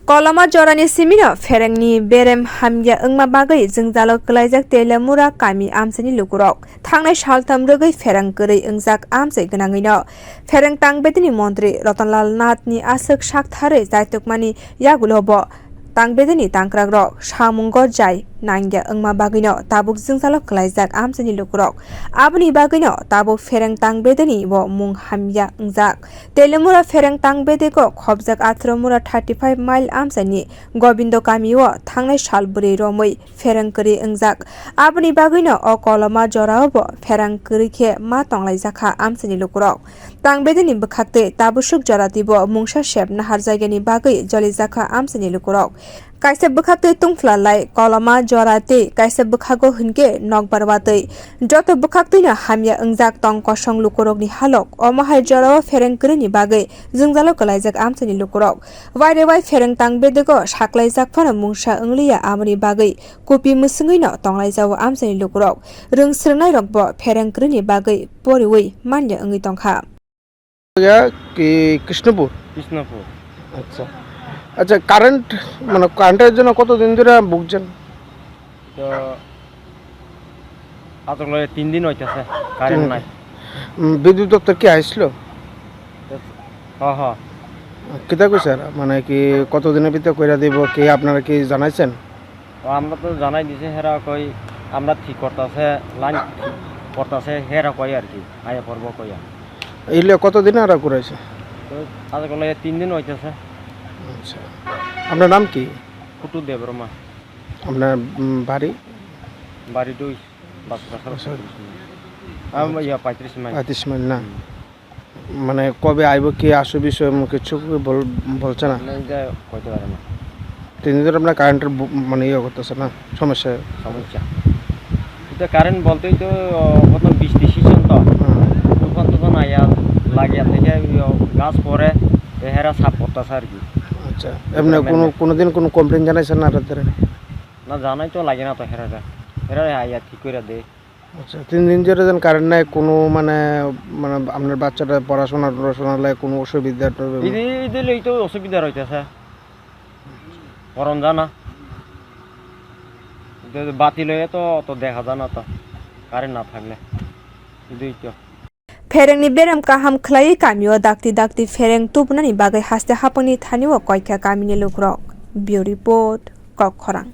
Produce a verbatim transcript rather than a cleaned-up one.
Koloma jorani simino pherengni berem hamya wngma bagwi jwngjalo kwlaijak Telamura kami amchaini lukurok. Thangnai saltham rwgwi phereng kwrwi wngjak amchai gwnangwino. Phereng tangbedini montri Ratanlal Nathni aswk saktharwi chaitukmani yagulo bo tangbedini tangkrakrok samungo jai nangya wngma bagwino tabuk jwngjalo kwlaijak amchaini lukurok. Aboni bagwino tabuk phereng tangbedini bo mung hamya wngjak. Telamura phereng tangbedego khobjak atharo mura thirty five mile amchaini Gobindo kamio thangnai sal bwrwi romwi phereng kwrwi wngjak. Aboni bagwino o koloma jorao bo phereng kwrwi khe ma tonglaijak kha amchaini lukurok. Tangbedini bwkhaktwi tabusuk joratibo mungsa sep nahar jaigani bagwi jolijak kha amchaini lukurok. Kaisa bwkhaktwi tungphla lai koloma jora tei kaisa bwkhago hwnkhe nokbar watwi. Joto bwkhaktwino hamya wngjak tong kosong lukurokni halok. Omo hai jorao phereng kwrwini bagwi jwngjalo kwlaijak amchaini lukurok. Waire wai phereng tangbedego saklaijak phano mungsa wngliya, aboni bagwi kupi mwswngwino tonglaijao amchaini lukurok. Rwng swrwngnairokbo phereng kwrwini bagwi poriwi manya wngwi tongkha. জায়গা কি কৃষ্ণপুর? কৃষ্ণপুর। আচ্ছা। আচ্ছা, কারেন্ট, মানে, কারেন্টের জন্য কতদিন ধরে ভুগছেন? তো আজ লগে তিন দিন হইতেছে, কারেন্ট তিন দিন। নাই। উম, বিদ্যুৎ দপ্তর কি আসছিল? তো, হ, হ। কিতা কইছে আর? মানে কি কতদিনের ভিতরে কইরা দিব, কি আপনারা কি জানাইছেন? ও, আমরা তো জানাই দিছি, হেরা কই আমরা ঠিক করতাছে, লাইন ঠিক করতাছে, হেরা কই আর কি, আয়া পড়বো কইয়া। এইলে কতদিন আর ঘুরাইছে? তো আজ গেলে তিন দিন হইতেছে। আচ্ছা, আপনার নাম কি? ফুটু দেববর্মা। আপনার, উম, বাড়ি? বাড়ি দুই, বাস বাসার আচ্ছা। পঁয়ত্রিশ মাইল। আম, আচ্ছা। ইয়া, পঁয়ত্রিশ মাইল। পঁয়ত্রিশ মাইল না? হুম। মানে কবে আইব, কি আসু বিষয় এমন কিছু কি বল-, বলছে না? না, এটা কইতে পারে না। তিন দিন ধরে আপনার কারেন্টের ব-, মানে ইয়ে করতেছে না, সমস্যা? সমস্যা। এটা কারেন্ট বলতেই তো, ও, প্রথম বৃষ্টি সিজন তো। হুম। তুফান তুফান আইয়া লাগিয়া থেকে ওই, ও, গাছ পড়ে, তো হেরা সাফ করতেছে আর কি। আচ্ছা, এমনি এটা কোনো, মেন। কোনোদিন কোনো কমপ্লেন জানাইছেন না রাত্রে? না, জানাই তো লাগে না তো হেরারে। হেরারে আইয়া ঠিক করে দে। আচ্ছা, তিন দিন ধরে যেন কারেন্ট নাই, কোনো মানে, মানে আপনার বাচ্চাটা পড়াশোনা টড়াশোনা লাগে কোনো অসুবিধা টুবিধা? এদের, এদের এই তো অসুবিধা রইতেছে, গরম জানা। এদের বাতি লইয়া তো অত দেখা যায় না তো, কারেন্ট না থাকলে। এটাই তো। Pherengni berem kaham khlaiwi kamio dakti dakti phereng tubunani bagwi haste hapangni thanio koikha kamini lukurok. Bureau Report, Kokkhorang.